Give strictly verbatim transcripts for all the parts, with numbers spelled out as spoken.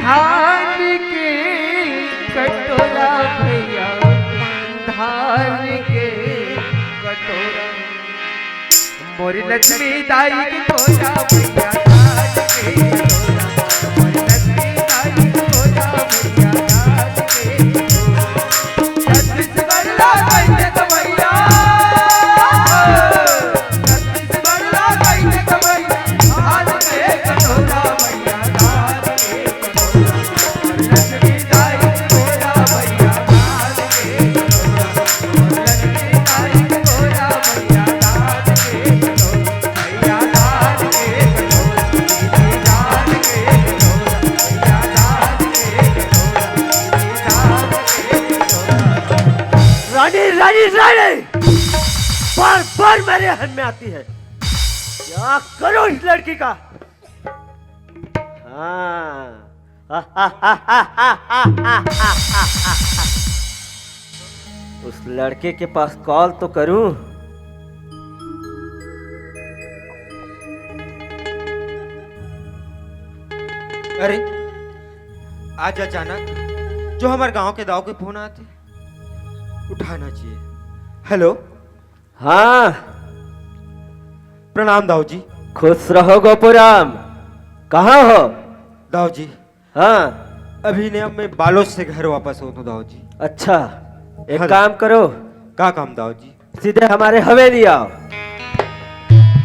धान के कटोरा भैया, धान के कटोरा। मोरी लक्ष्मी दाई के तोरा भैया, धान के कटोरा। मोरी लक्ष्मी दाई के तोरा भैया, धान के कटोरा। छत्तीसगढ़ ला कैसे कमैया, छत्तीसगढ़ ला कैसे कमैया, धान के कटोरा भैया, धान के रानी, रानी, रानी, बार बार मेरे हन में आती है। क्या करो इस लड़की का? हाँ। उस लड़के के पास कॉल तो करूं। अरे, आज अचानक जो हमर गांव के दाऊ के फोन आथे, उठाना चाहिए। हेलो। हाँ। प्रणाम दाऊ जी। खुश रहो गोपुराम। कहाँ हो? दाऊ जी। हाँ। अभी ने अब मैं बालोद से घर वापस होत हूँ दाऊ जी। अच्छा, एक हाँ। काम करो। का काम दाऊ जी? सीधे हमारे हवेली आओ।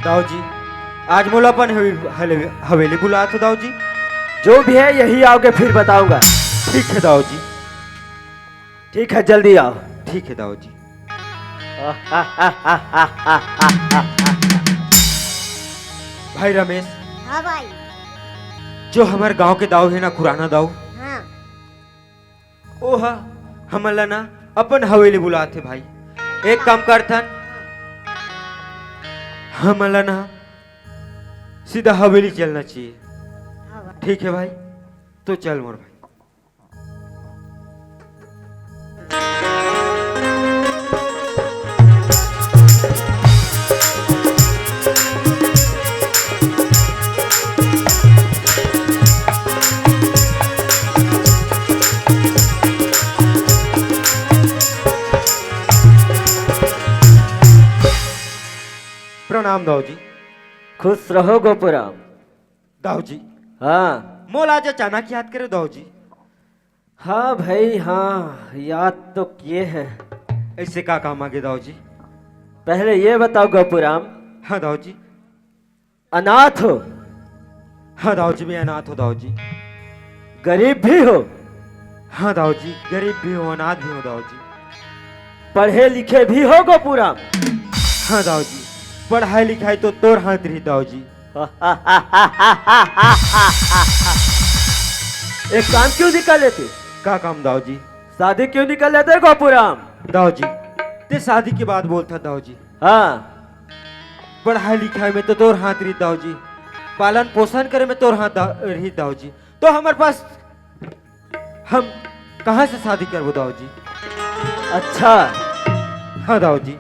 दाऊ जी, आज मोला अपन हवे-, हले-, हवेली बुलात हो दाऊ जी। जो भी है यही आओगे फिर बताऊंगा। ठीक है दाऊ जी। ठीक है, जल्दी आओ। ठीक है दाऊ जी। भाई रमेश, हाँ भाई। जो हमर गांव के दाऊ है ना, खुराना दाऊ, हाँ। ओहा हमन ला ना अपन हवेली बुलात हे भाई। एक काम करथन, हमन ला ना सीधा हवेली चलना चाहिए। हाँ भाई। ठीक है भाई, तो चल मोर भाई। प्रणाम दाऊ जी। खुश रहो गोपुराम। दाऊ जी। हाँ। मोला आज अचानक याद करे दाऊ जी। हाँ भाई, हाँ, याद तो किए हैं। ऐसे का काम आगे दाऊ जी? पहले ये बताओ गोपुराम। हाँ दाऊ जी। अनाथ हो? हाँ दाऊ जी, मैं अनाथ हूँ दाऊ जी। गरीब भी हो? हाँ दाऊ जी, गरीब भी हूँ, अनाथ भी हूँ दाऊ जी। पढ़े लिखे भी हो गोपुराम? हाँ दाऊ जी, पढ़ाई लिखाई तो तोर हाथ रही दाऊ जी। एक काम क्यों नहीं कर लेते? का काम दाऊ जी? शादी क्यों नहीं कर लेते गोपुराम? दाऊ जी, ते शादी के बात बोलता दाऊ जी। हाँ। पढ़ाई लिखाई में तो तोर हाथ रही दाऊ जी, पालन पोषण करे में तोर हाथ दा-, रही दाऊ जी, तो हमारे पास हम कहाँ से शादी करबो दाऊ जी? अच्छा। हाँ दाऊ जी।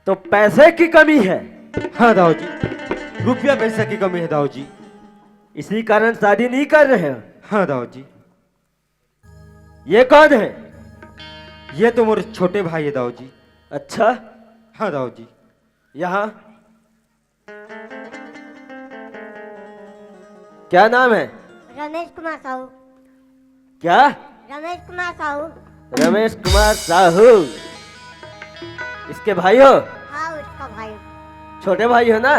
तो पैसे की कमी है? हाँ दाऊ जी, रुपया पैसा की कमी है दाऊ जी। इसी कारण शादी नहीं कर रहे हो? हाँ दाऊ जी। ये कौन है? ये तो मोर छोटे भाई है दाऊ जी। अच्छा। हाँ दाऊ जी। यहाँ क्या नाम है? रमेश कुमार साहू। क्या? रमेश कुमार साहू। रमेश कुमार साहू। इसके भाई हो? हाँ, उसका भाई। छोटे भाई हो ना?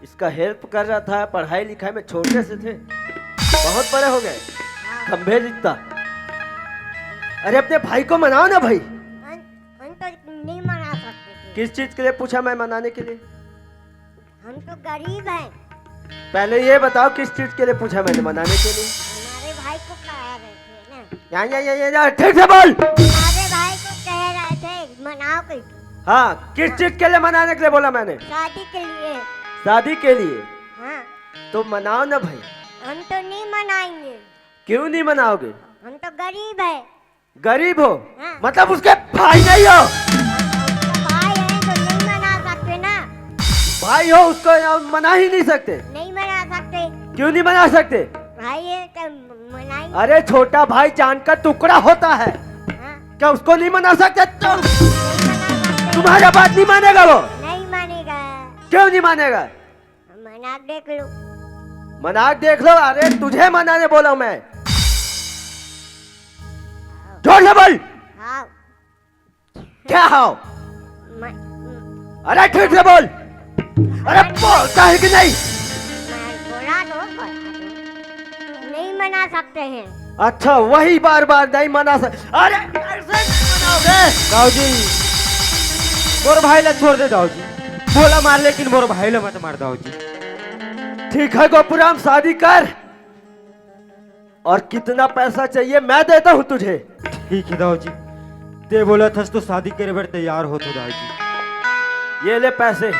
इसका हेल्प कर रहा था पढ़ाई लिखाई में, छोटे से थे, बहुत बड़े हो गए, हाँ। खंभे जितना। अरे, अपने भाई को मनाओ ना भाई। हम, हम तो नहीं मना सकते थे। किस चीज के लिए पूछा मैं मनाने के लिए? हम तो गरीब हैं। पहले ये बताओ, किस चीज के लिए पूछा मैंने मनाने के लिए? हमारे भाई को कह रहे थे ना। या, या, या, या, या, ठीक से बोल। हमारे भाई को कह रहे थे, मनाओ के। हाँ, किस चीज के लिए मनाने के लिए बोला मैंने? शादी के लिए। शादी के लिए? हाँ। तो मनाओ ना भाई। हम तो नहीं मनाएंगे। क्यों नहीं मनाओगे? हम तो गरीब है। गरीब हो? हाँ। मतलब उसके भाई नहीं हो? भाई है तो नहीं मना सकते ना। भाई हो, उसको यहाँ मना ही नहीं सकते। नहीं मना सकते। क्यों नहीं मना सकते? भाई, ये तो मनाई। अरे, छोटा भाई जान का टुकड़ा होता है, हाँ। क्या उसको नहीं मना सकते तुम? नहीं मना सकते। तुम्हारा बात नहीं मानेगा वो। नहीं मानेगा। क्यों नहीं मानेगा? मना के देख लो। मना के देख लो। अरे, तुझे मनाने बोला मैं। झूठ ना बोल। हाँ। क्या हो? मैं, अरे, ठीक से बोल। अरे, बोलता है कि नहीं? मैं बोला तो, बोला तो। नहीं मना सकते हैं। अच्छा, वही बार बार नहीं मना सक-, अरे, कैसे नहीं मनाओगे? दाऊ जी, मोर भाई ला छोड़ दे दाऊ जी। बोला मार, लेकिन मोर भाई ला मत मार दाऊ जी। ठीक है गोपुराम, शादी कर। और कितना पैसा चाहिए, मैं देता हूँ तुझे। ठीक है दाऊ जी, ते बोलत हस तो शादी करे बर तैयार होत हो दाऊ जी। ये ले पैसे।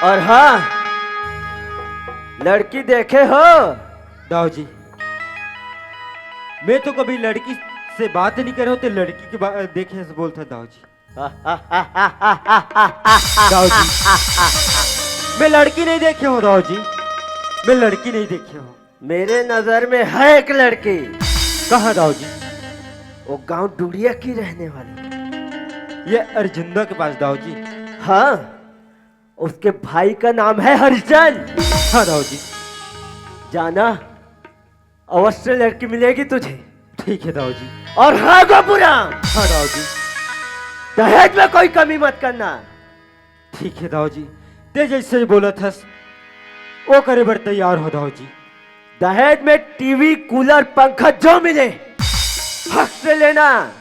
और हाँ, लड़की देखे हो? दाऊ जी, मैं तो कभी लड़की से बात नहीं करे हो, ते लड़की के बा-, देखे से बोलत हस दाऊ जी। दाऊ जी, मैं लड़की नहीं देखे हूँ दाऊ जी, मैं लड़की नहीं देखे हूँ। मेरे नजर में है एक लड़की। कहाँ दाऊ जी? वो गांव डुड़िया की रहने वाली। ये अर्जुंदा के पास दाऊ जी। हाँ, उसके भाई का नाम है हरिचंद। हाँ दाऊ जी। जाना, अवश्य लड़की मिलेगी तुझे। ठीक है दाऊ जी। और हाँ गोपुराम। हाँ दाऊ जी। दहेज में कोई कमी मत करना। ठीक है दाऊ जी, ते जैसे बोलत हस, वो करे बर तैयार हो दाऊ जी। दहेज में टीवी, कूलर, पंखा जो मिले, हक से लेना।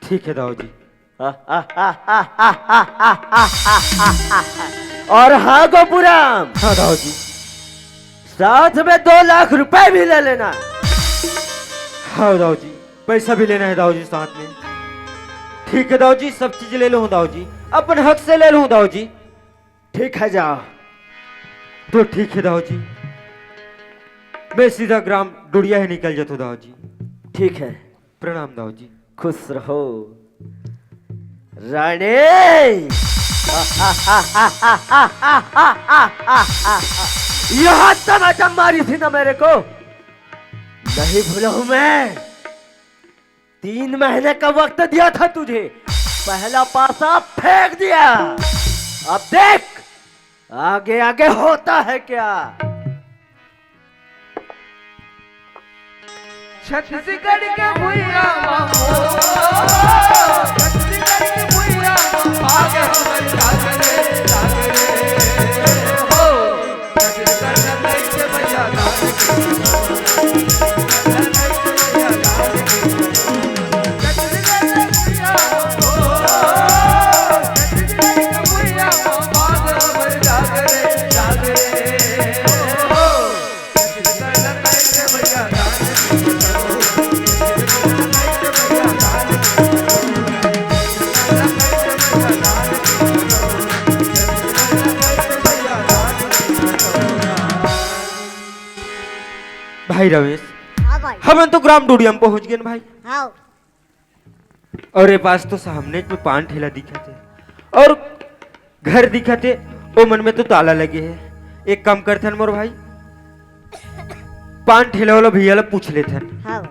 ठीक है दाऊ जी। और हाँ गोपुराम। हाँ दाऊ जी। साथ में दो लाख रुपए भी ले लेना। हाँ दाऊ जी, पैसा भी लेना है दाऊ जी साथ में। ठीक है दाऊ जी, सब चीज ले लूँ दाऊ जी, अपन हक से ले लूँ दाऊ जी। ठीक है, जाओ। तो ठीक है दाऊ जी, मैं सीधा ग्राम डुड़िया ही निकल जाता दाऊ जी। ठीक है। प्रणाम दाऊ जी। खुश रहो रानी। यहाँ तमाचा मारी थी ना मेरे को, नहीं भूला हूं मैं। तीन महीने का वक्त दिया था तुझे, पहला पासा फेंक दिया। अब देख आगे आगे होता है क्या। छत्तीसगढ़ के भुइयां म हो, छत्तीसगढ़ के भुइयां म भाग हमर जाग रे, जाग रे हो। छत्तीसगढ़ न कइसे भैया जाग रे, छत्तीसगढ़ न कइसे भैया जाग रे। छत्तीसगढ़ के भुइयां म हो, छत्तीसगढ़ के भुइयां म भाग हमर जाग रे, जाग रे हो। भाई रमेश, हाँ भाई। हमन तो ग्राम डुड़िया म पहुंच गेन भाई। हाँ। और ये पास तो सामने में पान ठेला दिखत हे और घर दिखत हे, ओ मन में तो ताला लगे हे। एक काम करथन मोर भाई, पान ठेला वाला भैया ला पूछ लेथन हाँ।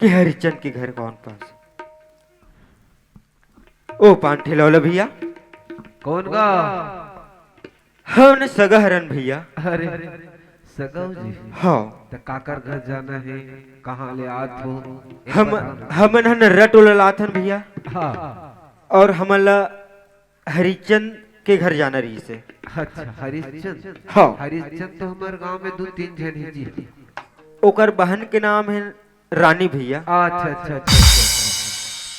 कि हरिचंद के घर कौन पास हे। ओ पान ठेला वाला भैया। कौन गा? हमन सगा हरन भैया। अरे, सगा हो जी? हाँ। त काकर घर जाना हे, कहाँ ले आत हो? हम, हमन ह नर्रा टोला ले आथन भैया। हाँ। और हमन ला हरिचंद के घर जाना रहिस हे। अच्छा, हरिचंद? हाँ। हरिचंद तो हमर गांव में दू तीन झन हे जी। ओकर बहन के नाम हे रानी भैया। अच्छा, अच्छा, अच्छा, अच्छा।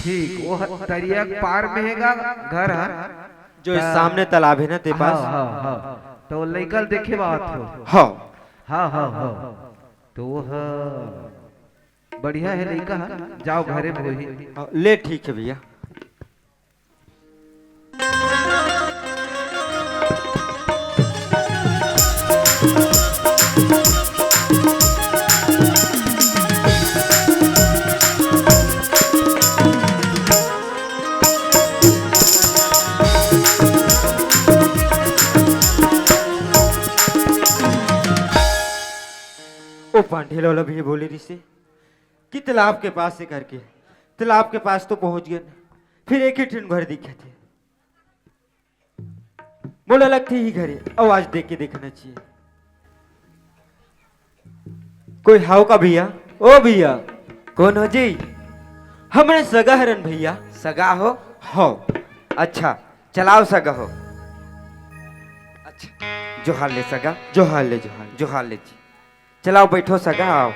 ठीक, वो ह-, तरिया के पार में हे गा घर ह। जो त-, सामने तालाब हे ना, ते पास। हाँ, हाँ, हाँ। तो लइका ल देखे बर आत हो। हाँ। हाँ, हाँ, हाँ। तो वो ह-, बढ़िया हे लइका ह, जाओ घरे में होही। हाँ, ले ठीक हे भैया। ओ पांडेल वाला भी बोले रिसे कि तालाब के पास से करके, तालाब के पास तो पहुंच गए, फिर एक ही ठिन घर दिखे थे। मोला लगथे ही घरे आवाज दे के देखना चाहिए। कोई हाव का भैया? ओ भैया। कौन हो जी? हमने सगा हरन भैया। सगा हो? हो। अच्छा, चलाओ सगा हो। अच्छा, जोहार ले सगा। जोहार ले, जोहार ले। जोहार ले जी। चलाओ, बैठो सगा, आओ।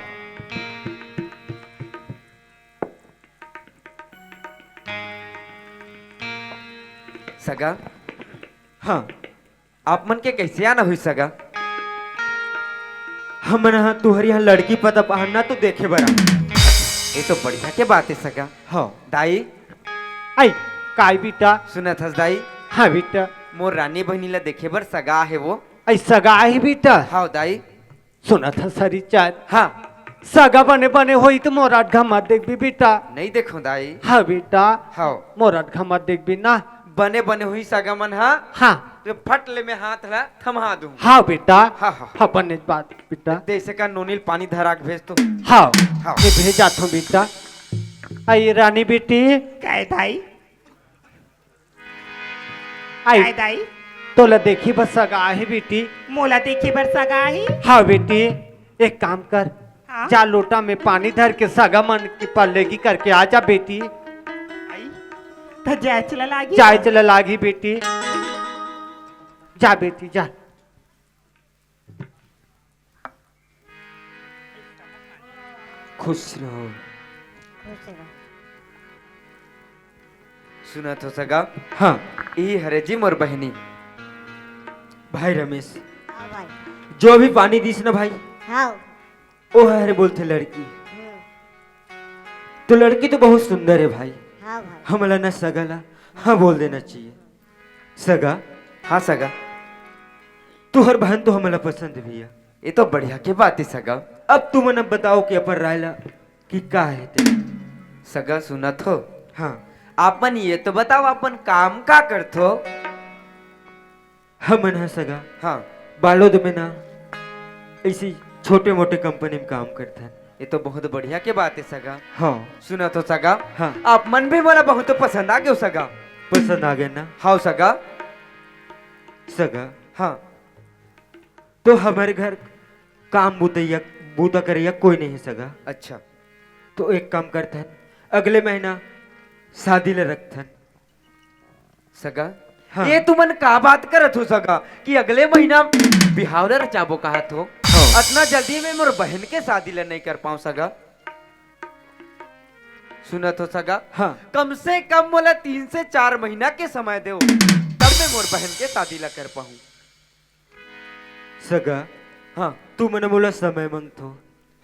सगा। हाँ। आप मन के कैसे आना हुई सगा? हमन ह तुहर यहाँ लड़की पता पहनना तो देखे बर आ। ये तो बढ़िया के बात है सगा। हाँ। दाई। आई, काय बेटा? सुनत हस दाई? हाँ बेटा। मोर रानी बहिनी ला देखे बर सगा है वो। आई सगा है बेटा? हाँ दाई। सुनत हस रिचर? हाँ। सगा बने बने होई तो मोर अटघा मत देखबी बेटा। नहीं देखो दाई। हाँ बेटा। हाँ। मोर अटघा मत देखबी ना। बने बने होई सगा मन हा। हाँ। तो फट ले मैं हाथ ला थमा दूं। हाँ बेटा। हाँ, हाँ। हाँ, बने बात बेटा। जैसे का नोनी ल पानी धरा के भेज तो। हाँ। हाँ। मैं भेज जात हूँ बेटा। आई रानी बेटी। काय दाई? आई। काय दाई? तोला देखी बस सगा आहे बेटी। मोला देखी बस सगा आहे? हाँ बेटी, एक काम कर, हाँ? जा लोटा में पानी धर के सगा मन की पल्लेगी करके आ जा बेटी। आई, त जाए चला लागी? जाए चला लागी बेटी, जा बेटी जा। खुश रहो। खुश रहो। सुनत हो सगा? हाँ। ई हरे जी मोर बहिनी। भाई रमेश, हाँ भाई। जो भी पानी दिस ना भाई, हाँ। ओ हरे बोलथे लड़की। हम्म। तो लड़की तो बहुत सुंदर है भाई। हाँ भाई। हमला ना सगा ला हाँ बोल देना चाहिए। सगा। हाँ सगा। तुहर बहन तो हमला पसंद है भैया। ये तो बढ़िया के बात है सगा। अब तुमन अब बताओ कि अपन राय ला कि का है ते। सगा सुनत हो? हाँ। आपन ये तो बताओ, अपन काम का करथो? हमन ह सगा। हाँ। बालोद में ना ऐसी छोटे मोटे कंपनी में काम करथन। ये तो बहुत बढ़िया के बात है सगा। हाँ। सुनत हो सगा? हाँ। आप मन भी मोला बहुत पसंद आ गयो सगा। पसंद आ गए ना? हाँ सगा। सगा। हाँ। तो हमारे घर काम बुतैया, बूता करैया कोई नहीं है सगा। अच्छा। तो एक काम करथन, अगले महीना शादी ले रखथन। सगा, हाँ। ये तुमन का बात करत हो सगा कि अगले महीना बिहाव ले रचाबो कहत हो? हाँ। अतना जल्दी में मोर बहन के शादी ले नहीं कर पाऊं सगा। सुनत हो सगा? हाँ। कम से कम मोला तीन से चार महीना के समय देव, तब मैं मोर बहन के शादी ला कर पाऊं। सगा, हाँ। तुमन मोला समय मांगथो।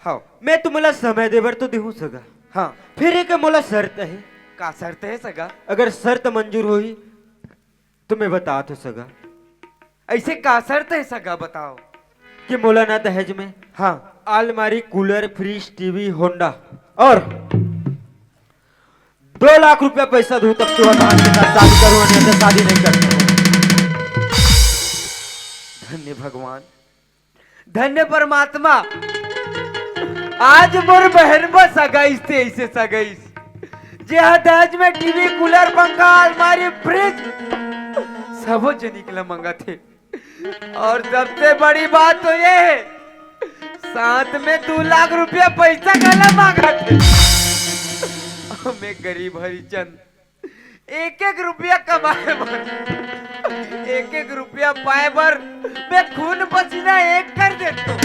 हाँ। मैं तुमला समय देबर तो देहूं सगा। हाँ। फिर एक मोला शर्त है। का शर्त है सगा? अगर शर्त मंजूर होही तो मैं बतात हो सगा। ऐसे का शर्त है सगा, बताओ। कि मोला ना दहेज में हाँ। अलमारी, कूलर, फ्रिज, टीवी, होंडा और दो लाख रुपया पैसा दूं तब तुहर बहन के साथ शादी करूं, नहीं तो शादी नहीं कर सकूं। धन्य भगवान, धन्य परमात्मा, आज मोर बहन बर सगाइस ते ऐसे सगाइस, जे हा दहेज में टीवी, कूलर, पंखा, अलमारी, फ्रिज सबो जनिक ला मंगत हे। और सबसे बड़ी बात तो ये है, साथ में दो लाख रुपया पैसा घला मांगत हे। हमें गरीब हरिचंद एक एक रुपया कमाए बर, एक एक रुपया पाए बर मैं खून पसीना एक कर देता हूँ।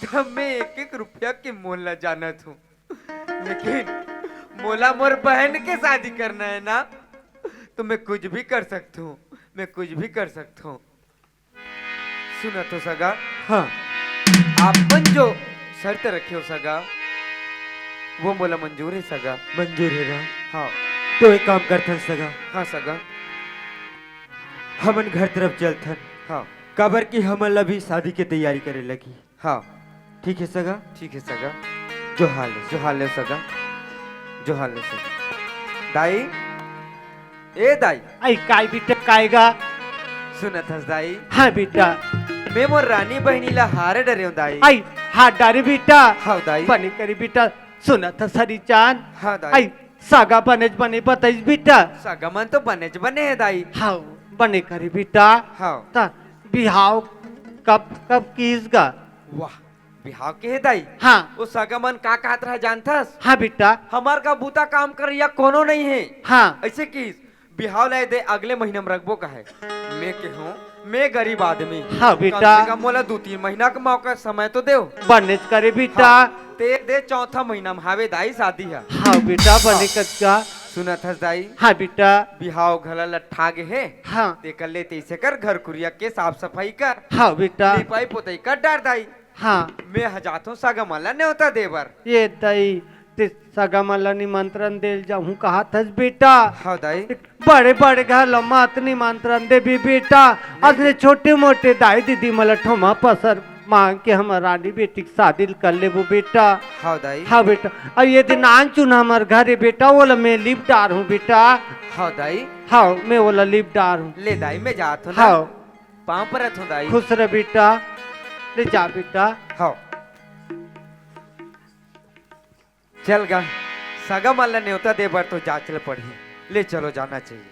तब मैं एक एक रुपया के मोल ला जानत हूँ। लेकिन मोला मोर बहन के शादी करना है ना, तो मैं कुछ भी कर सकता हूँ, मैं कुछ भी कर सकता हूँ। सुना तो सगा। हाँ। आपन जो शर्त रखे हो सगा, वो मोला मंजूर है सगा। मंजूर है ना? हाँ। तो एक काम करथन सगा। हाँ सगा। हमन घर तरफ चलथन। हाँ। काबर कि हमन ला भी शादी के तैयारी करे लगी। हाँ। ठीक है सगा? ठीक है सगा। जोहार ले। जोहार ले सगा। जोहार ले सगा। दाई, ए दाई। आई काय बेटा, काय गा? सुनत हस दाई? हाँ बेटा। मैं मोर रानी बहिनी ला हार डरेंव दाई। आई, हार डारे बेटा। हव दाई। बने करे बेटा, सुनत हस हरिचंद। हव दाई। आई, सगा बनेच बने बताइस बेटा। सगा मन तो बनेच बने हे दाई। हव, बने करे बेटा। हव। त बिहाव कब, कब किस गा? वाह, बिहाव के हे दाई? हाँ। ओ सगा मन का कहत रहा जानथस? हाँ बेटा। हमर का बूता काम करइया कोनो नइ हे। हाँ। अइसे किस बिहाव ला दे, अगले महीना में रखबो कहे। मैं केहेंव, मैं गरीब आदमी। हाँ बेटा। कम से कम मोला दू तीन महीना के मौका समय तो देव। बनेच करे बेटा। हाँ, ते दे चौथा महीना में हावे दाई शादी ह। हाँ बेटा, बने हाँ। कतका। सुनत हस दाई? हाँ बेटा। बिहाव घला लट्ठा गे हे। हाँ। तेकर ले तइसे कर, घर कुरिया के साफ सफाई कर। हाँ बेटा। लिपाई पोताई कर डार दाई। हाँ। मैं ह जाथों सगा मन ला नेवता दे बर। ये दाई, ते सगा मन ला निमंत्रण देल जाहूं कहत हस बेटा। हाँ दाई। बड़े बड़े घर ला मत निमंत्रण देबे बेटा। नहीं। असने छोटे मोटे दाई दीदी मन ला ठोमा पसर मांग के हमर रानी बेटी के शादी कर लेबो बेटा। हाँ दाई। हाँ बेटा। अउ ये दे नान चुन हमर घर हे बेटा, ओला मैं लिप डारहूं बेटा। हाँ दाई। हाँ, मैं ओला लिप डारहूं। ले दाई, मैं जाथों ना। हाँ। पांव परत हों दाई। खुश रह बेटा, ले जा बेटा। हव। चल गा, सगा मन ला नेवता दे बर तो जाच ल पड़ही। ले चलो, जाना चाहिए।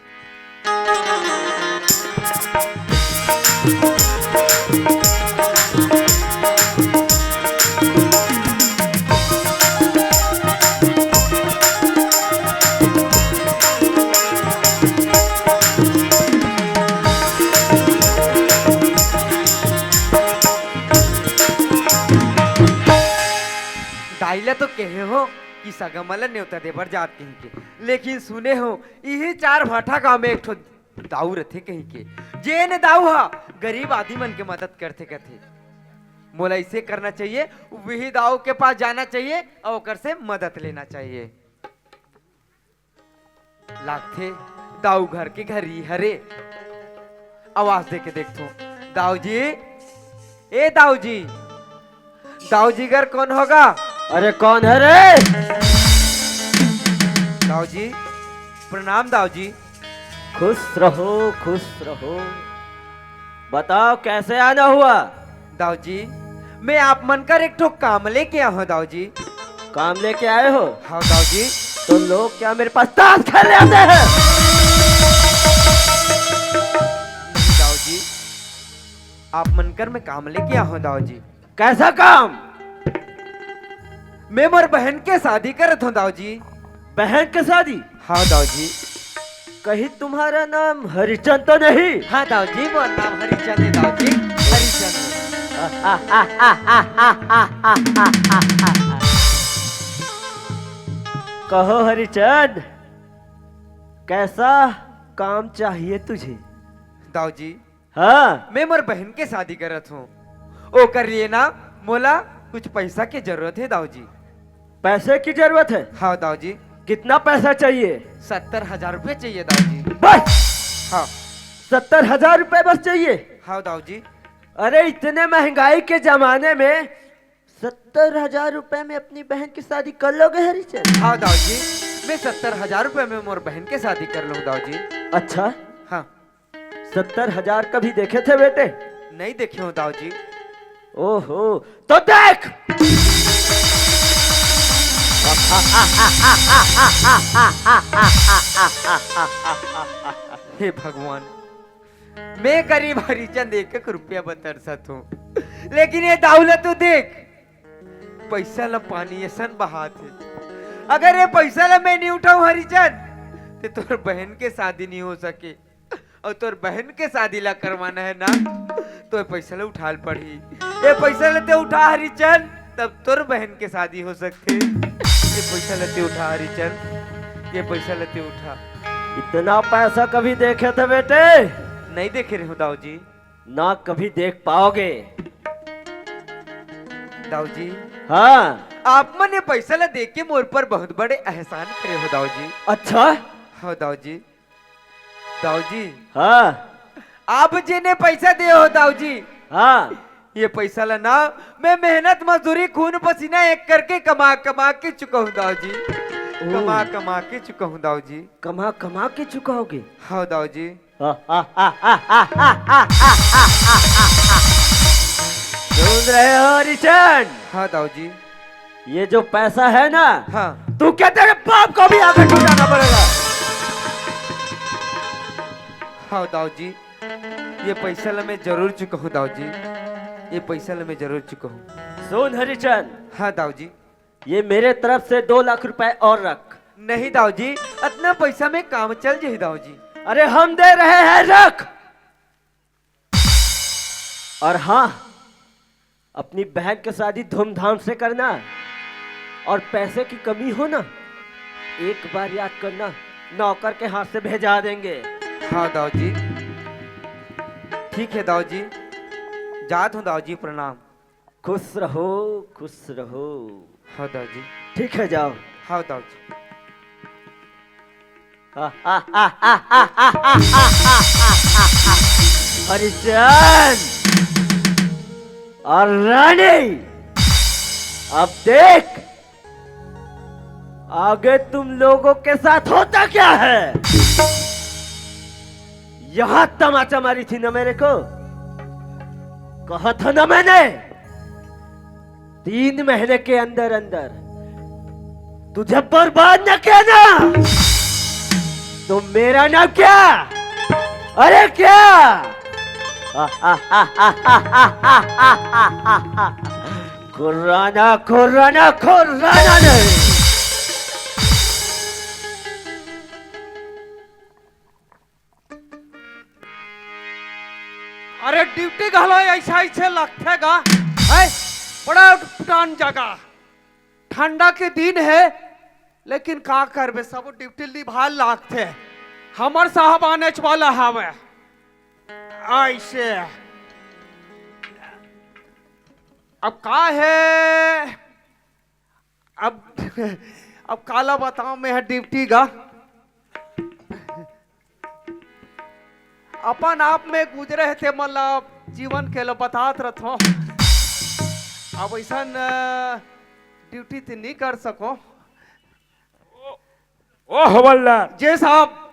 दाई ला तो कहे हों कि सगा मन ला नेवता दे बर जात कहिके, लेकिन सुने हों इही चार भाठा गांव में एक ठो दाऊ रथे कहिके, जेन दाऊ ह गरीब आदमी मन के मदद करथे कथे। मोला इसे करना चाहिए, वही दाऊ के पास जाना चाहिए अउ ओकर से मदद लेना चाहिए। लागथे दाऊ घर के घर ही हरे। आवाज दे के देखथों। दाऊ जी, ए दाऊ जी, दाऊ जी घर कोन होगा? अरे कौन है रे? दाऊ जी, प्रणाम दाऊ जी। खुश रहो, खुश रहो। बताओ, कैसे आना हुआ? दाऊ जी, मैं आप मन कर एक ठो काम लेके आए हों दाऊ जी। काम लेके आए हो? हाँ दाऊ जी। तो लोग क्या मेरे पास ताश खेलने आते हैं? नहीं दाऊ जी, आप मन कर मैं काम लेके आए हों दाऊ जी। कैसा काम? मैं मोर बहन के शादी करत हों दाऊ जी। बहन के शादी? हाँ दाऊ जी। कहीं तुम्हारा नाम हरिचंद तो नहीं? हाँ दाऊ जी, मोर नाम हरिचंद हे दाऊ जी, हरिचंद। कहो हरिचंद, कैसा काम चाहिए तुझे? दाऊ जी, हाँ। मैं मोर बहन के शादी करत हों, ओकर लिए ना मोला कुछ पैसा के जरूरत हे दाऊ जी। पैसे की जरूरत है? हाँ दाऊ जी। कितना पैसा चाहिए? सत्तर हजार रुपये चाहिए दाऊ जी। बस? हाँ। सत्तर हजार रुपये बस चाहिए? हाँ दाऊ जी। अरे, इतने महंगाई के जमाने में सत्तर हजार रुपये में अपनी बहन की शादी कर लोगे हरिचंद? हाँ दाऊ जी, मैं सत्तर हजार रुपये में मोर बहन के शादी कर लूँ दाऊ जी। अच्छा। हाँ। सत्तर हजार कभी देखे थे बेटे? नहीं देखे हों दाऊ जी। ओहो, तो देख। हे भगवान, मैं गरीब हरिचंद एक एक रुपया बर तरसत हों, लेकिन ये दाऊ ला तो देख, पैसा ला पानी असन बहात हे। अगर ये पैसा ला मैं नहीं उठाऊं हरिचंद, ते तोर बहन के शादी नहीं हो सके। अउ तोर बहन के शादी ला करवाना हे ना, तो ये पैसा ला उठाल पड़ही। ये पैसा ला ते उठा हरिचंद, तब तोर बहन के शादी हो सकथे। ये पैसा ला ते उठा हरिचंद, ये पैसा ला ते उठा। इतना पैसा कभी देखे थे बेटे? नहीं देखे रहे हों दाऊ जी। ना कभी देख पाओगे। दाऊ जी। हाँ। आप मन ये पैसा ला दे के मोर पर बहुत बड़े एहसान करे हो दाऊ जी। अच्छा? हाँ दाऊ जी। दाऊ जी। हाँ। आप जेने पैसा दे हो दाऊ जी। हाँ। ये पैसा ला ना मैं मेहनत मजदूरी खून पसीना एक करके कमा कमा के चुका हूँ दाऊ जी। ओ। कमा कमा के चुका हूँ दाऊ जी। कमा कमा के चुकाओगे? हाँ दाऊ जी। रहे हो हरिचंद? हाँ दाऊ जी। ये जो पैसा है ना, हाँ। तू क्या, तेरे बाप को भी आके छुटाना पड़ेगा। हाँ दाऊ जी, ये पैसा ला मैं जरूर चुकाहूँ दाऊ जी, ये पैसा ला मैं जरूर चुकाहूँ। सुन हरिचंद। हाँ दाऊ जी। ये मेरे तरफ से दो लाख रुपए और रख। नहीं दाऊ जी, अतना पैसा में काम चल जाही दाऊ जी। अरे हम दे रहे हैं, रख। और हाँ, अपनी बहन की शादी धूमधाम से करना, और पैसे की कमी हो ना, एक बार याद करना, नौकर के हाथ से भेजा देंगे। हाँ दाऊ जी, ठीक है दाऊ जी, जात हूँ दाऊ जी, प्रणाम। खुश रहो, खुश रहो। हाँ दाऊ जी। ठीक है, जाओ। हाँ दाऊ जी। हरिचंद और रानी, अब देख आगे तुम लोगों के साथ होता क्या है। यहाँ तमाचा मारी थी ना मेरे को, कहा था ना मैंने, तीन महीने के अंदर अंदर तुझे बर्बाद न किया ना, तो मेरा नाम क्या? अरे क्या? खुर्राना, खुर्राना, खुर्राना नहीं। अरे ड्यूटी घलो ऐसा ऐसे लगथे गा, है बड़ा उटपटांग जगह। ठंडा के दिन है, लेकिन का करबे, सब ड्यूटी निभाए लागथे। हमर साहब आनेच वाला हवे। ऐसे अब का है, अब अब काला बताओ, मैं ड्यूटी गा अपन आप में गुजरे हे, ते मन ला जीवन के ला बतात रथो। अब ऐसन ड्यूटी ते नहीं कर सको। ओ हवलदार, जी साहब।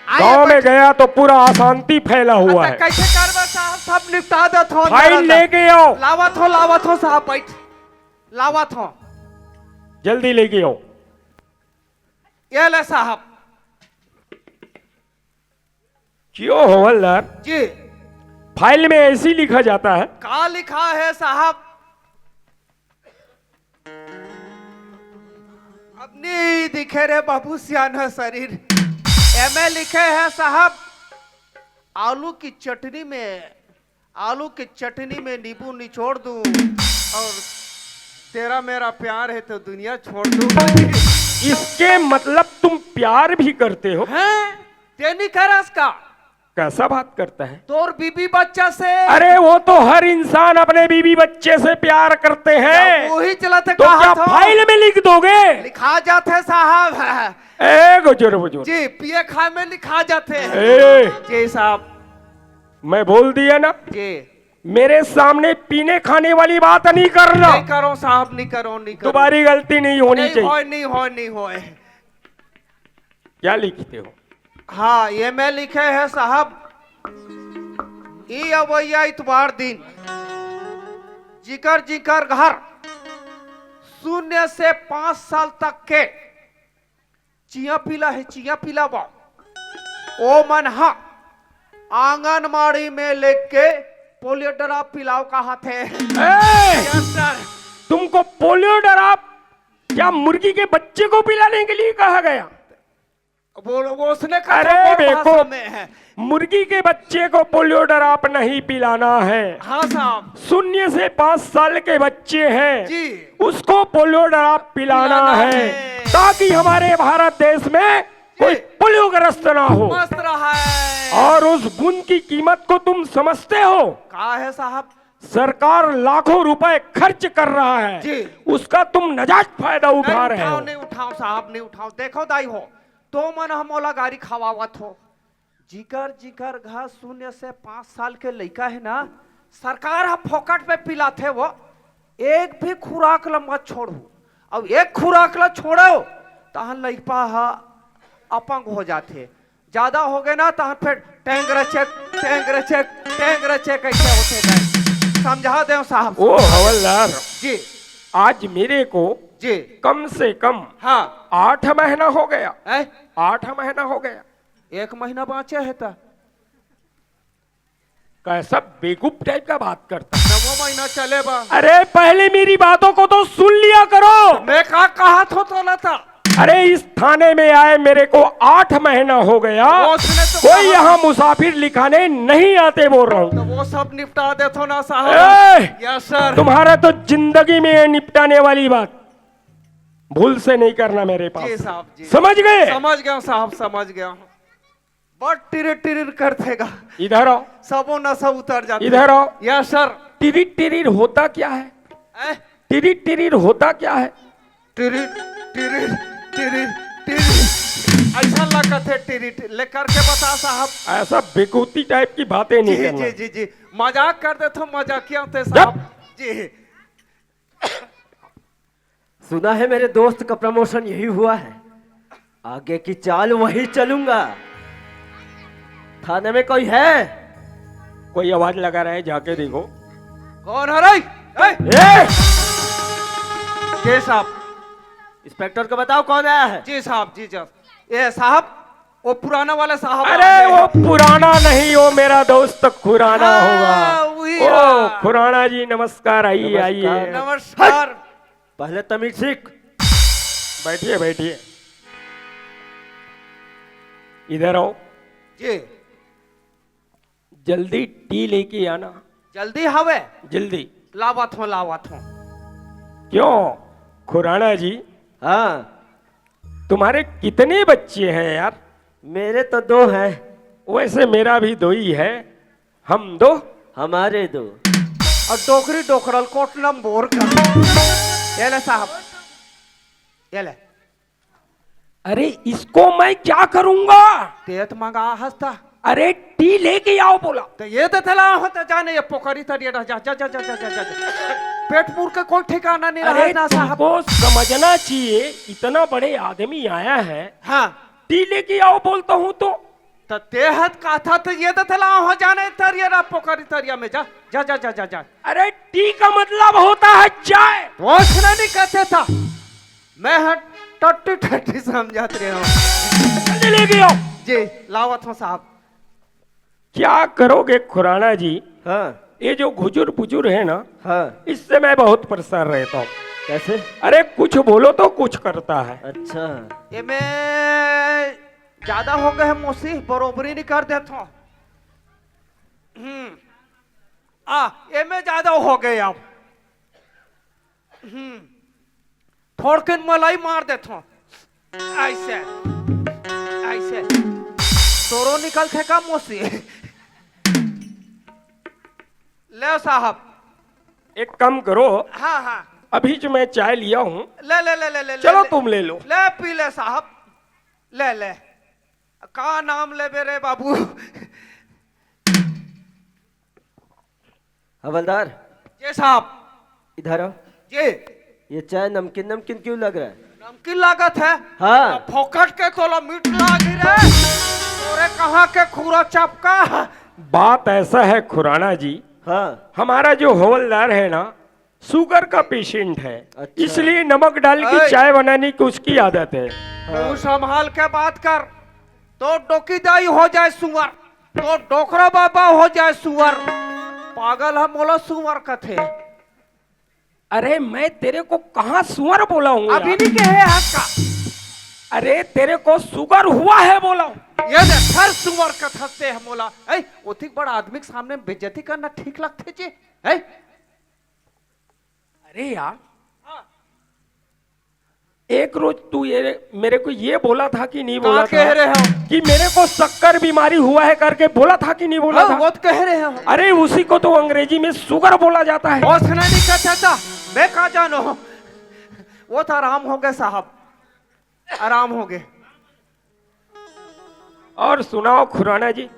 आइए गांव में बैठ- गया तो पूरा अशांति फैला हुआ अच्छा, है। कैसे करबे साहब, सब निपटा देत हो। फाइल अंदर। लेके आओ। लावत हो, लावत हो साहब, बैठ, लावत हो। जल्दी लेके आओ। ये ले साहब। क्यों हवलदार? जी। फाइल में ऐसी लिखा जाता है। का लिखा है साहब? अब नहीं दिखे रे बाबू, सियाना शरीर। एमे लिखे है साहब, आलू की चटनी में, आलू की चटनी में नींबू निचोड़ दूं और तेरा मेरा प्यार है तो दुनिया छोड़ दूं। इसके मतलब तुम प्यार भी करते हो? हैं? ते नहीं करस का? कैसा बात करता है? तोर बीबी बच्चा से। अरे, वो तो हर इंसान अपने बीबी बच्चे से प्यार करते हैं। वही चलत तो कहा क्या था। फाइल में लिख दोगे? लिखा जात है साहब। ए, गुजर, गुजर। जी, पिए खाए में लिखा जात है। ए। जी साहब। मैं बोल दिया ना। जी। मेरे सामने पीने खाने वाली बात नहीं करना। नहीं करो साहब, नहीं करो, नहीं करो। दोबारा गलती नहीं होनी नहीं चाहिए। होए, नहीं होए, नहीं होए। क्या लिखते हो? हाँ, ये मैं लिखे है साहब, ई अवैया इतवार दिन जिकर जिकर घर शून्य से पाँच साल तक के चिया पिला है, चिया पिलावा, ओ मन हा आंगनबाड़ी में लेके पोलियो ड्रॉप पिलाओ कहा थे। ए! Yes, sir। तुमको पोलियो ड्रॉप क्या मुर्गी के बच्चे को पिलाने के लिए कहा गया? वो, वो उसने कहा अरे था, वो देखो, भाषा में है। मुर्गी के बच्चे को पोलियो ड्रॉप नहीं पिलाना है। हाँ साहब। शून्य से पाँच साल के बच्चे हैं, जी। उसको पोलियो ड्रॉप पिलाना पिलाना है, है। ताकि हमारे भारत देश में कोई जी। पोलियोग्रस्त ना हो। मस्त रहा है। और उस बूंद की कीमत को तुम समझते हो? का है साहब? सरकार लाखों रुपए खर्च कर रहा है, जी। उसका तुम नाजायज फायदा उठा नहीं रहे उठाओ, हो। नहीं उठाओ साहब, नहीं उठाओ। देखो दाई हो, तो मन हम ओला गारी खवावत हो। जिकर जिकर घर शून्य से पाँच साल के लइका है ना, सरकार ह फोकट में पिलाथे वो, एक भी खुराक ल मत छोड़ू। अब एक खुराक ल छोड़ो, तहन लइका ह अपंग हो जाथे। ज्यादा हो गए ना, तहन फिर टैंग रचक, टैंग रचक, टैंग रचक ऐसे होते गए। समझा देव साहब। ओ हवलदार, जी। आज मेरे को जी। कम से कम हाँ। आठ महीना हो गया। हैं? आठ महीना हो गया। एक महीना बाँचे हे त। कैसा बेवकूफ टाइप का बात करता है। नवा महीना चले बा। अरे, पहले मेरी बातों को तो सुन लिया करो। मैं का कहा थो तोला था? अरे, इस थाने में आए मेरे को आठ महीना हो गया। वो उसने तो कोई कहा। यहाँ मुसाफिर लिखाने नहीं आते बोल रहा हूँ। तो वो सब निपटा देथो ना साहब। ए! Yes sir. तुम्हारा तो जिंदगी में ये निपटाने वाली बात भूल से नहीं करना मेरे पास। जी साहब, जी। समझ गए? समझ गया साहब, समझ गया। बड़ टिरिर टिरिर कर देगा। इधर आओ। सबो नशा उतर जाते। इधर आओ। Yes sir. टिरिर टिरिर होता क्या है? हैं? टिरिर टिरिर होता क्या है? टिरिर टिरिर टिरिर टिरिर। ऐसा लगत हे टिरिर टिरिर। ले करके बता साहब। ऐसा बेकूती टाइप की बातें नहीं जी, करना। जी, जी, जी। मजाक कर देथो, मजाकिया थे साहब। जी। सुना है मेरे दोस्त का प्रमोशन यही हुआ है, आगे की चाल वही चलूंगा। थाने में कोई है? कोई आवाज लगा रहा है, जाके देखो। कौन है रे? ए! ए! के साहब? इंस्पेक्टर को बताओ कौन आया है। जी साहब, जी साहब। ए साहब, वो पुराना वाला साहब अरे, आया है। वो पुराना नहीं, वो मेरा दोस्त खुराना हाँ, होगा। वही ओ, रहा। खुराना जी, नमस्कार, आइए, नमस्कार। आइए। नमस्कार। पहले तमीज सीख। बैठिए, बैठिए। इधर आओ। जी। जल्दी टी लेके आना। जल्दी हवे? जल्दी। लावत हूँ, लावत हूँ। क्यों खुराना जी? हाँ। तुम्हारे कितने बच्चे हैं यार? मेरे तो दो हैं। वैसे मेरा भी दो ही है। हम दो। हमारे दो। और डोकरी डोकरल कोट लंबोर का। ये ले साहब, ये ले। अरे, इसको मैं क्या करूंगा? तेत मंगा हंसता। अरे, टी लेके आओ बोला। तो ये तो थला हो तो जाने ये पोखरी तरिया जा, जा, जा, जा, जा, जा, जा। पेट पूर के कोई ठिकाना नहीं रहा अरे, ना साहब। तुमको समझना चाहिए, इतना बड़े आदमी आया है। हाँ। टी लेके आओ बोलता हूँ तो। तो तेहत का था तो ये तो थला हो जाने तरिया ना पोखरी तरिया में जा, जा, जा, जा, जा, जा। अरे, टी का मतलब होता है चाय। कुछ नहीं कहते था। मैं ह टट्टी टट्टी समझत रहे हूँ। जल्दी लेके आओ। जी, लावत हूँ साहब। क्या करोगे खुराना जी? हाँ। ये जो घुजुर पुजुर है ना, हाँ। इससे मैं बहुत परेशान रहता हूँ। कैसे? अरे, कुछ बोलो तो कुछ करता है। अच्छा। ये मैं ज्यादा हो गए हैं मौसी, बरोबरी नहीं कर देता हूँ। हम्म। आ, ये मैं ज्यादा हो गए अब। हम्म। थोड़कन मलाई मार देथो। ऐसे, ऐसे। तोरो निकलथे का मौसी? ले साहब। एक काम करो। हाँ, हाँ। अभी जो मैं चाय लिया हूँ, ले, ले, ले, ले, ले, चलो ले। तुम ले लो। ले पी ले साहब, ले, ले। का नाम लेबे रे बाबू? हवलदार। जी साहब। इधर आओ। जी। ये चाय नमकीन नमकीन क्यों लग रहा है? नमकीन लागत है? हाँ। तो फोकट के तोला मीठ लागी रे। तोरे कहाँ के खुरा चपका? बात ऐसा है खुराना जी, हाँ। हमारा जो हवलदार है ना, शुगर का पेशेंट है, अच्छा। इसलिए नमक डाल के ऐ। चाय बनाने की उसकी आदत है। हाँ। तू संभाल के बात कर, तो डोकी दाई हो जाए सुअर, तो डोकरा बाबा हो जाए सुअर। पागल है, मोला सुअर कथे। अरे, मैं तेरे को कहाँ सुअर बोला हूँ अभी यार? नहीं कहे हक का। अरे, तेरे को शुगर हुआ है बोला हूँ। ये देख, हर सुअर कथते है मोला। ऐ, ओतिक बड़ा आदमी के सामने बेइज्जती करना ठीक लगथे जी? ऐ? अरे यार, हाँ। एक रोज तू ये मेरे को ये बोला था कि नहीं का बोला कह था रहे हो? कि मेरे को शक्कर बीमारी हुआ है करके बोला था कि नहीं बोला हाँ, था? वो तो कह रहे हो। अरे, उसी को तो अंग्रेजी में शुगर बोला जाता है। उसने नहीं कहता था, मैं कहा जानो। वो तो आराम हो गए साहब, आराम हो गए। और सुनाओ खुराना जी।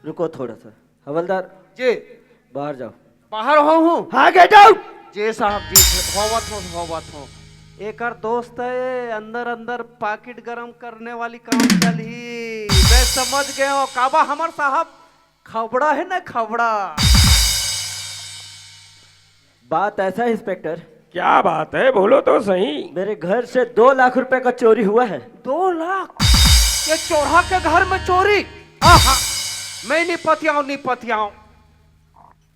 रुको थोड़ा सा। हवलदार जी। बाहर जाओ। बाहर हो हूँ। हाँ, गेट आउट। जी साहब जी, होवत हो, होवत हो। एकर दोस्त है, अंदर अंदर पाकिट गरम करने वाली काम चलही। मैं समझ गए हो, काबा हमर साहब खबड़ा है ना, खबड़ा। बात ऐसा है इंस्पेक्टर। क्या बात है, बोलो तो सही। मेरे घर से दो लाख रुपए का चोरी हुआ है। दो लाख? ये चोरहा के घर में चोरी? आहा, मैं नहीं पतियाऊं, नहीं पतियाऊं।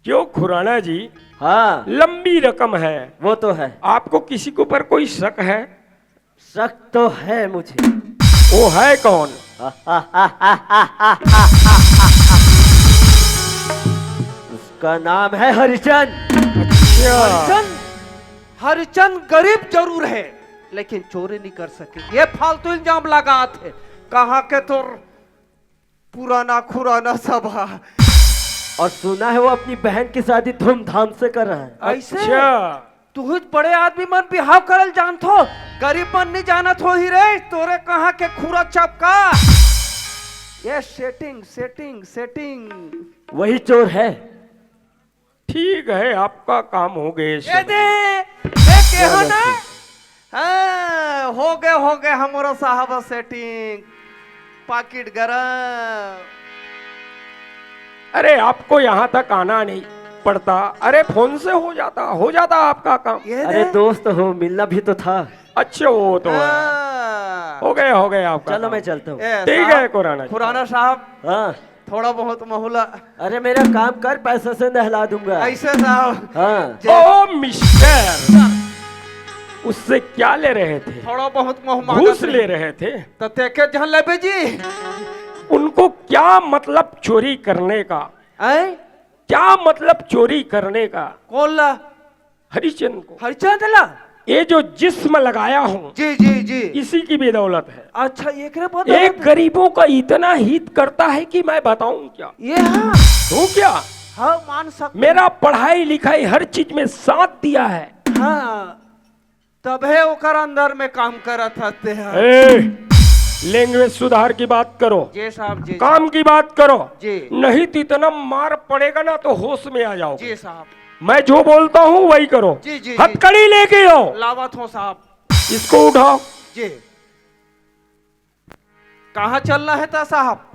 क्यों खुराना जी? हाँ। लंबी रकम है। वो तो है। आपको किसी के ऊपर कोई शक है? शक तो है मुझे। वो है कौन? उसका नाम है हरिचंद। अच्छा। हरिचंद, हरिचंद गरीब जरूर है, लेकिन चोरी नहीं कर सके। ये फालतू इल्जाम लगात है। कहाँ के तोर पुराना खुराना सभा। और सुना है वो अपनी बहन की शादी धूमधाम से कर रहा है। ऐसे? अच्छा। तुहुच बड़े आदमी मन बिहाव करल जानथो, गरीब मन नहीं जानत होही रे, तोरे कहाँ के खुरा चपका। ये सेटिंग, सेटिंग, सेटिंग। वही चोर है। ठीक है, आपका काम हो गए। ये दे, ये के हो ना? हाँ, हो गए, हो गए हमारा साहब सेटिंग, पाकिट गरम। अरे, आपको यहाँ तक आना नहीं पड़ता, अरे, फोन से हो जाता, हो जाता आपका काम। ये अरे दे। दोस्त हो, मिलना भी तो था। अच्छा, वो तो है। हाँ। हो गए, हो गए आपका चलो, काम। मैं चलता हूँ। ए, ठीक साहब, है, खुराना जी। खुराना साहब। हाँ। थोड़ा बहुत महुला। अरे, मेरा काम कर, पैसे से नहला दूंगा। ऐसे साहब। हाँ। जय- ओ मिस्टर, उससे क्या ले रहे थे? थोड़ा बहुत मुँह मांगा घूस थे। ले रहे थे। तो ते के झन लेबे जी? उनको क्या मतलब चोरी करने का? हैं? क्या मतलब चोरी करने का? कौन ला? हरिचंद को। हरिचंद ला? ये जो जिस्म लगाया हूँ, जी, जी, जी। इसी की बदौलत है। अच्छा, एकरे बदौलत एक है? गरीबों का इतना हित करता है कि मैं बताऊं क्या? ये हाँ। हूँ क्या? हाँ, मान सकते। मेरा पढ़ाई लिखाई हर चीज में साथ दिया है। हाँ, तभे ओकर अंदर में काम करत हते हैं। ए, लैंग्वेज सुधार की बात करो। जी साहब, जी। काम की बात करो। जी। नहीं तो इतना मार पड़ेगा ना, तो होश में आ जाओ। जी साहब। मैं जो बोलता हूँ, वही करो। जी, जी, जी। हथकड़ी लेके आओ। लावत हो साहब। इसको उठाओ। जी। कहाँ चलना है था साहब?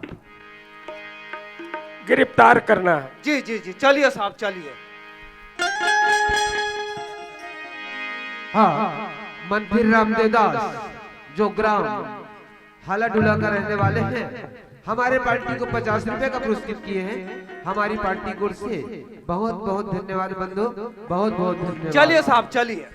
गिरफ्तार करना है। जी, जी, जी, चलिए साहब, चलिए। हाँ, मंत्री रामदेव दास, जो ग्राम हालाडुला का रहने वाले हैं, हमारे पार्टी को पचास रुपए का पुरस्कृत किए हैं। हमारी पार्टी की ओर से बहुत बहुत धन्यवाद बंधु, बहुत बहुत धन्यवाद। चलिए साहब, चलिए।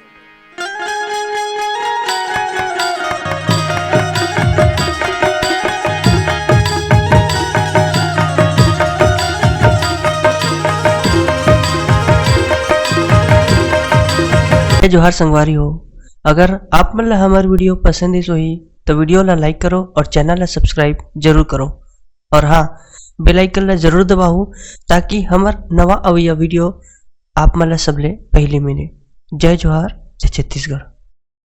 जय जोहार संगवारी हो, अगर आप मन ला हमर वीडियो पसंद आइस होही, तो वीडियो ला like करो और चैनल ला subscribe जरूर करो। और हाँ, bell icon ला जरूर दबाओ, ताकि हमर नवा अवइया वीडियो आप मन ला सबले पहली मिले। जय जोहार, जय छत्तीसगढ़।